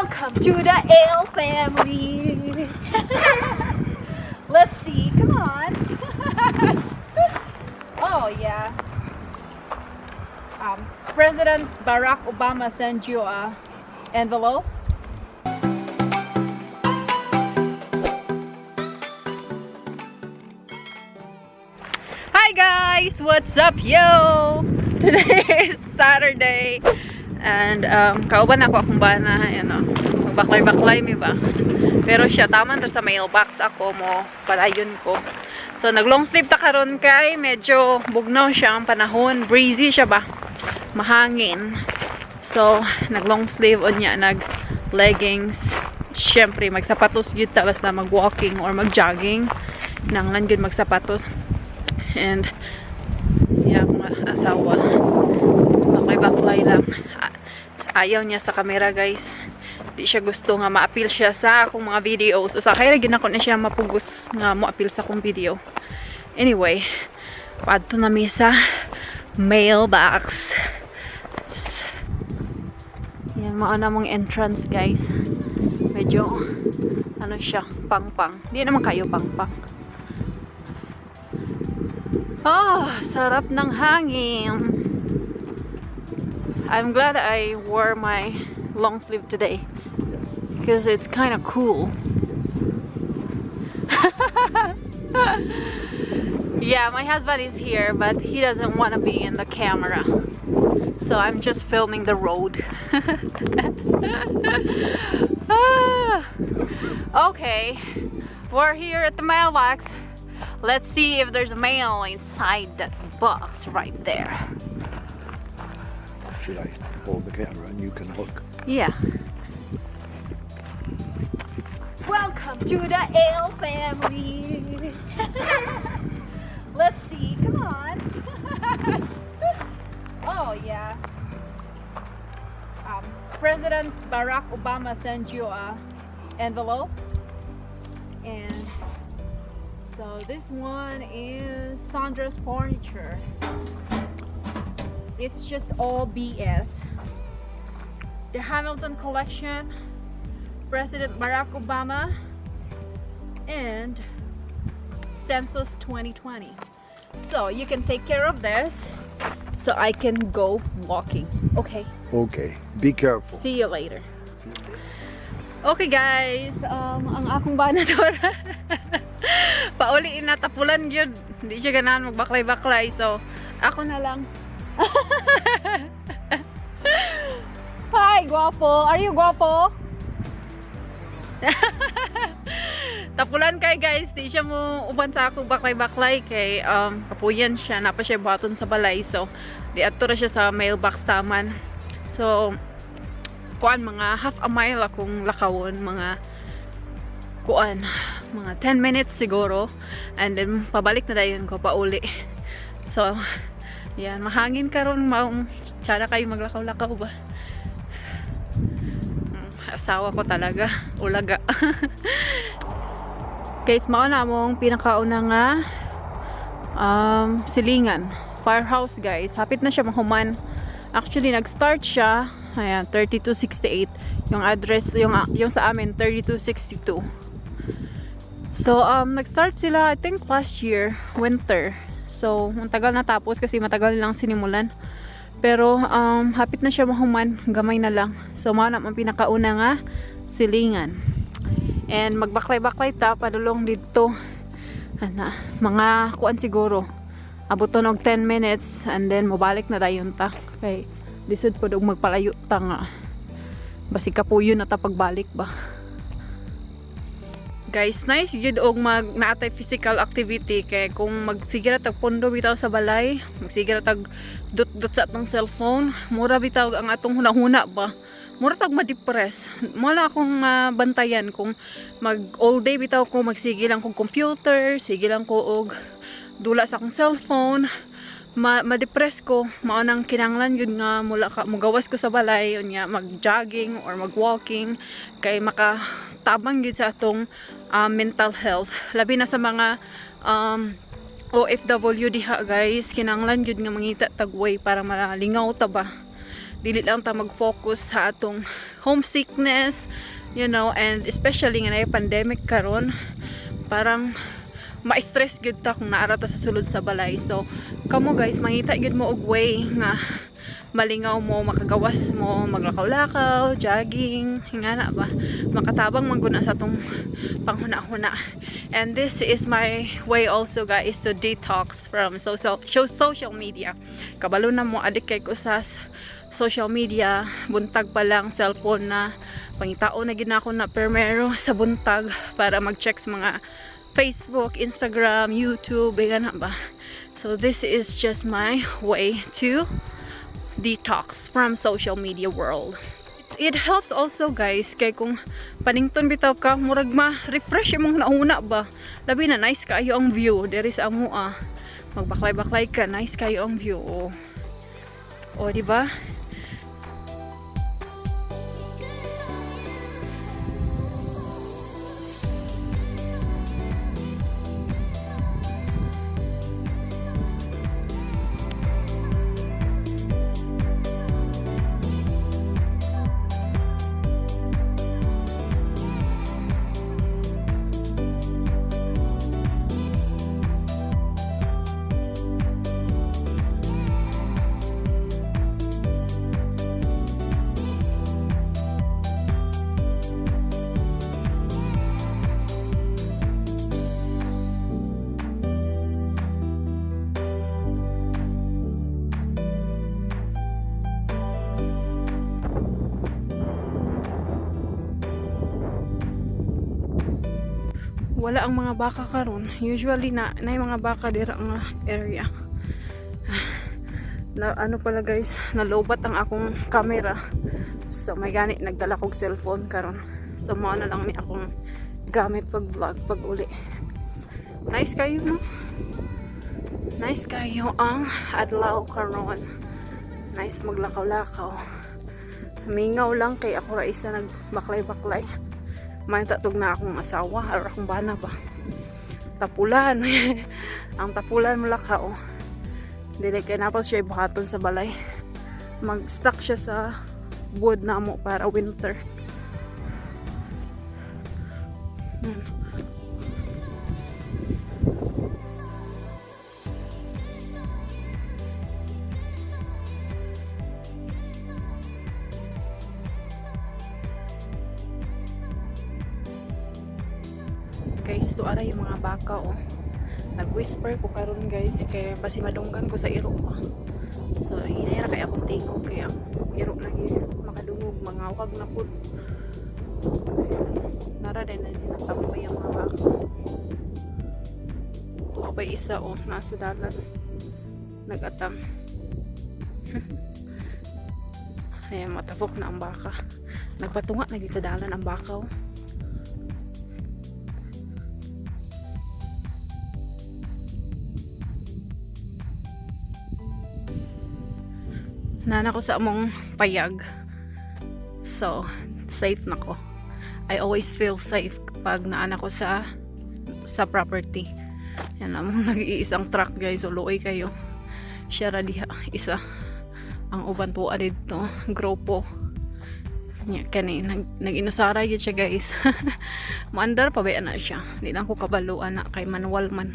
Welcome to the Ale family. Let's see. Come on. Oh yeah. President Barack Obama sent you a envelope. Hi guys, what's up, yo? Today is Saturday and kauban ako akong bana, ano, magbaklay-baklay mi ba. Pero siya taman ra sa mailbox ako mo palayon ko. So nag long sleeve ta karon kay medyo bugnaw siya ang panahon, breezy siya ba. Mahangin. So nag long sleeve unya nag leggings. Syempre magsapatos gyud ta basta mag-walking or mag-jogging. Nanglan gyud magsapatos. And yeah, akong asawa baklay-baklay lang. Ayaw niya sa camera, guys. Di siya gusto nga ma-appeal siya sa akong mga videos. Usahay ra gyud nako na siya mapugos nga mo-appeal sa akong video. Anyway, padto na mi sa mailbox. Yan, mao na mong entrance, guys. Medyo ano siya, pang-pang. Di naman kayo pang-pang. Oh, sarap ng hangin. I'm glad I wore my long sleeve today because it's kind of cool. Yeah, my husband is here, but he doesn't want to be in the camera. So I'm just filming the road. Ah, okay, we're here at the mailbox. Let's see if there's mail inside that box right there. Should I hold the camera and you can look? Yeah. Welcome to the Ale family. Let's see. Come on. Oh yeah. President Barack Obama sent you a envelope, and so this one is Sandra's Furniture. It's just all BS. The Hamilton Collection, President Barack Obama, and Census 2020. So you can take care of this so I can go walking. Okay. Okay, be careful. See you later. Okay guys, ang akong bana to. Pauli na tapulan yun. Hindi siya ganahan magbaklay-baklay. So, ako na lang. Hi, guwapo. Are you guwapo? Tapulan kay guys, di siya mo uban sa ako baklay-baklay kay kapuyan siya, napa siya buhaton sa balay. So, di adto ra siya sa mailbox taman. So, kuan mga half a mile akong lakawon, mga kuan, mga 10 minutes siguro. And then pabalik na dayon ko pauli. So, yan, mahangin karon, maong tsada kayo maglakaw-lakaw ba. Asawa ko talaga, ulaga. Guys, mao na among pinakauna nga silingan. Firehouse, guys. Hapit na siya mahuman. Actually, nag-start siya, ayan, 3268. Yung address, yung sa amin, 3262. So, nag-start sila, I think last year, winter. So, ang tagal natapos kasi matagal lang sinimulan. Pero, hapit na siya mahuman. Gamay na lang. So, mao na ang pinakauna nga silingan. And magbaklay-baklay ta, padulong dito. Ana, mga kuan siguro. Abuton og 10 minutes and then mobalik na dayon ta. Kay lisod pod og magpalayo ta nga. Basig kapuyo na ta pagbalik ba. Guys, nice gyud og mag naatay physical activity kay kung magsige ra tag pondo bitaw sa balay, magsige ra tag dut-dut sa atong cellphone, mura bitaw ang atong hunahuna ba. Mura tag ma-depress. Mo lang akong mabantayan kung mag all day bitaw ko magsige lang kog computer, sige lang ko og dula sa akong cellphone, ma-depress ko. Mao nang kinahanglan gyud nga mula ka mugawas ko sa balay unya mag-jogging or mag-walking kay makatabang gyud sa atong mental health. Labi na sa mga OFW diha guys, kinahanglan gyud nga mangita tag way para malingaw ta ba. Dili lang ta mag-focus sa atong homesickness, and especially nga naay pandemic karon, parang ma-stress gyud ta kung naa ra ta sa sulod sa balay. So, kamo guys, mangita gyud mo og way nga malingaw mo, makagawas mo, maglakaw-lakaw, jogging, ingana ba? Makatabang man gud na sa atong panghuna-huna. And this is my way also, guys, to detox from social media. Kabalo na mo, adik kay ko sa social media, buntag pa lang, cellphone na, pangitao na gyud nako na permero sa buntag para mag-check sa mga Facebook, Instagram, YouTube, ingana ba? So this is just my way to detox from social media world. It helps also, guys, kay kung panington bitaw ka, murag ma-refresh imong nauna ba. Labi na nice kaayo ang view diri sa amoa. Magbaklay-baklay ka, nice kaayo ang view. Oh, oh, di ba? Wala ang mga baka karon. Usually na naay mga baka dira nga area. Na ano pala guys, nalobat ang akong camera. So may gani nagdala kog cellphone karon. So mao na lang ni akong gamit pag vlog pag uli. Nice kayo, no? Nice kayo ang adlaw karon. Nice maglakaw-lakaw. Mingaw lang kay ako ra isa nagbaklay-baklay. May tatog na akong asawa or akong bana ba. Tapulan. Ang tapulan mo lakaw. Dili kay napos siya ibuhaton sa balay. Mag-stuck siya sa wood na mo para winter. Guys, to ara yung mga baka oh. Nag-whisper ko karon guys, kay basi madunggan ko sa iro pa. So, hinay ra kay akong tingog kay ang iro lagi makadungog, mangawag na pud. Nara din na nataboy ang mga baka. Tuwa pa isa oh, nasa dalan. Nag-atang. Ayan, matapok na ang baka. Nagpatunga na sa dalan ang baka oh. Nana ko sa among payag. So, safe na ko. I always feel safe pag naana ko sa property. Yan among nag-iisang truck guys. So, luoy kayo. Siya ra diha isa. Ang uban tuwa didto, grupo. Nya kani nag-inusara gyud siya guys. Maandar pa ba na siya. Di lang ko kabalo ana kay manual man.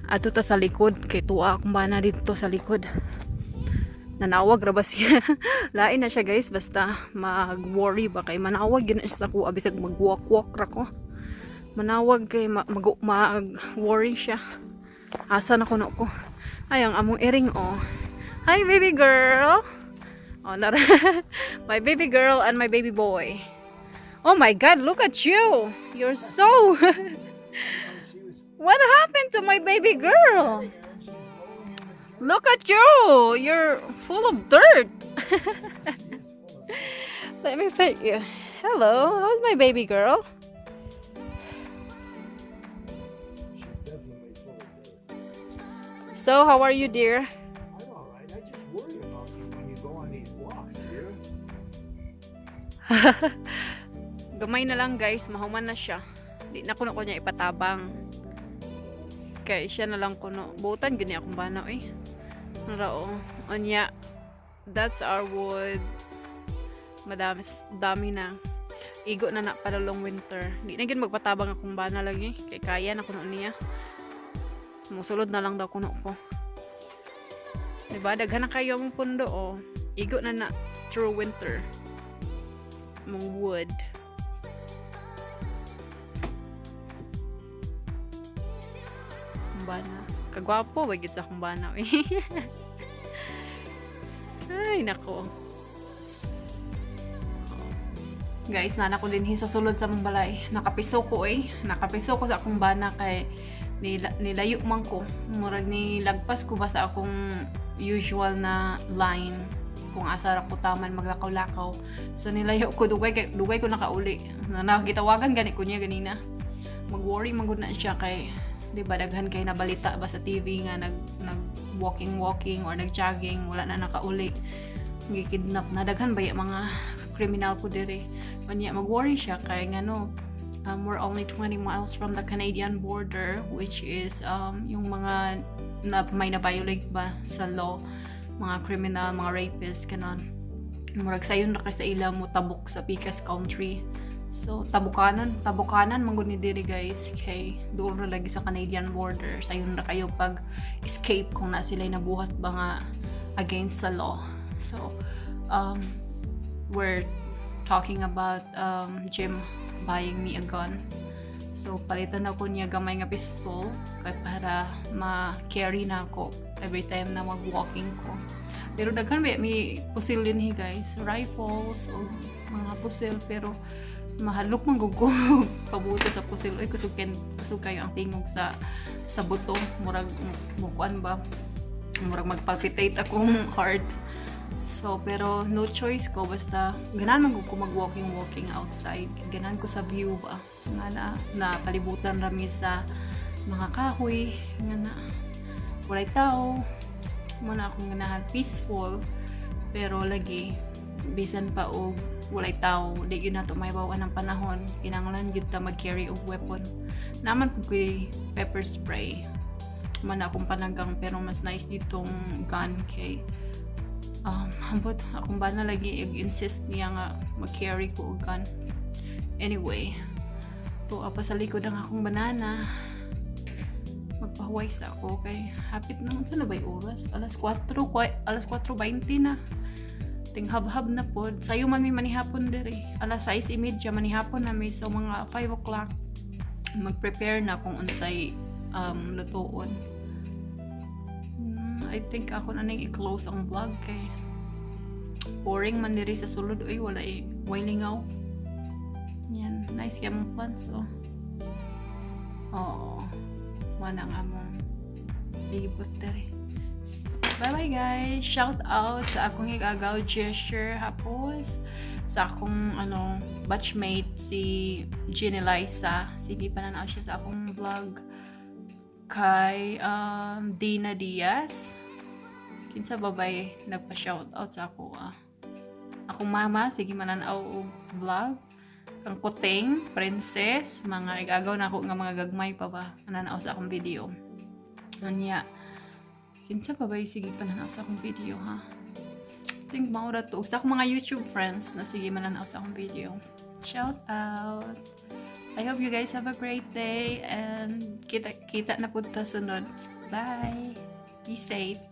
Ato ta sa likod kay tuwa akong bana didto sa likod. Nanawag ra ba siya? Lain na siya guys, basta mag-worry ba kay manawag gyud na siya sa kuha bisag mag-walk-walk ra ko. Manawag kay mag-worry siya. Asa na kuno ko? Ay, ang among iring oh. Hi, baby girl. Oh, nara. My baby girl and my baby boy. Oh my God, look at you. You're so What happened to my baby girl? Look at you! You're full of dirt. Let me pet you. Hello, how's my baby girl? She's definitely full of dirt. So, how are you, dear? I'm all right. I just worry about you when you go on these walks, dear. Gamay na lang guys, mahuman na siya. Di na kuno ko niya ipatabang. Kay siya na lang kuno. Butan gani akong bana eh. Nara o. Unya. That's our wood. Madami, dami na. Igo na na padulong winter. Di na gyud magpatabang akong bana lagi. Kay kaya na kuno niya. Musulod na lang daw kuno ko. Diba? Daghan na kayo among pundo, oh. Igo na na through winter. Among wood. Akong bana. Kagwapo, wag sa akong bana, eh. Ay, nako. Guys, nana ko din sa sulod sa among balay. Nakapiso ko eh. Nakapiso ko sa akong bana kay nilayo man ko. Murag nilagpas ko ba sa akong usual na line kung asa ra ko taman maglakaw-lakaw. So nilayo ko, dugay kay dugay ko nakauli. Na nakitawagan gani ko niya ganina. Mag-worry man gud na siya kay 'di ba daghan kay nabalita ba sa TV nga nag nag walking walking or nag jogging, wala na nakauli, gikidnap na. Daghan ba mga kriminal ko diri. Unya mag-worry siya kay ngano we're only 20 miles from the Canadian border, which is yung mga na, may na-violate ba sa law, mga criminal, mga rapist kanon, murag sayon ra kay sa ila mo tabok sa pikas country. So tabukanan, tabukanan man gud ni diri, guys, kay doon ra lagi sa Canadian border. Sayon ra kayo pag escape kung na sila nabuhat ba nga against sa law. So we're talking about Jim buying me a gun. So palitan ako niya gamay nga pistol kay para ma-carry na ako every time na mag-walking ko. Pero daghan ba may pusil din hi, guys, rifles o mga pusil, pero mahadlok man gud ko pabuto sa pusil. Oy, kusog ken kusog kayo ang tingog sa buto, murag mukuan ba, murag magpalpitate akong heart. So, pero no choice ko. Basta, ganahan man gud ko mag-walking walking outside. Ganahan ko sa view ba. Nga na palibutan rami sa mga kahoy. Nga na, walay tao. Mo na akong ganahan. Peaceful. Pero lagi, bisan pa og walay tao, di gyud nato mahibaw-an ang panahon. Kinahanglan gyud ta mag-carry og weapon. Naman pud ko'y pepper spray. Man akong panagang, pero mas nice ditong gun kay ambot akong bana lagi insist niya nga mag-carry ko og gun. Anyway, tuwa pa sa likod ang akong banana. Magpahuway sa ako kay hapit na. Unsa na ba'y oras? Alas 4, alas 4:20 na. Tinghab-hab na pod. Sayo man mi manihapon diri. Alas 6:30 manihapon na mi, so mga 5 o'clock mag-prepare na kung unsay lutuon. I think ako na ning i-close ang vlog kay boring man diri sa sulod oy, wala eh, way lingaw. Yan, nice kay among plants, oh. Oo. Wala nga mong libot diri. Bye bye, guys. Shout out sa akong higagaw gesture hapos sa akong ano batchmate, si Jenny Liza. Sige, pananaw siya sa akong vlog. Kay Dina Diaz. Kinsa babay nagpa-shout out sa ako, ah. Akong mama, sige mananaw og vlog. Kang Kuting, Princess, mga igagaw na ako nga mga gagmay pa ba, mananaw sa akong video. Unya, kinsa pa ba yung sige pananaw sa akong video, ha? I think mao ra to. Sa akong mga YouTube friends na sige mananaw sa akong video. Shout out! I hope you guys have a great day and kita kita na pud ta sunod. Bye! Be safe!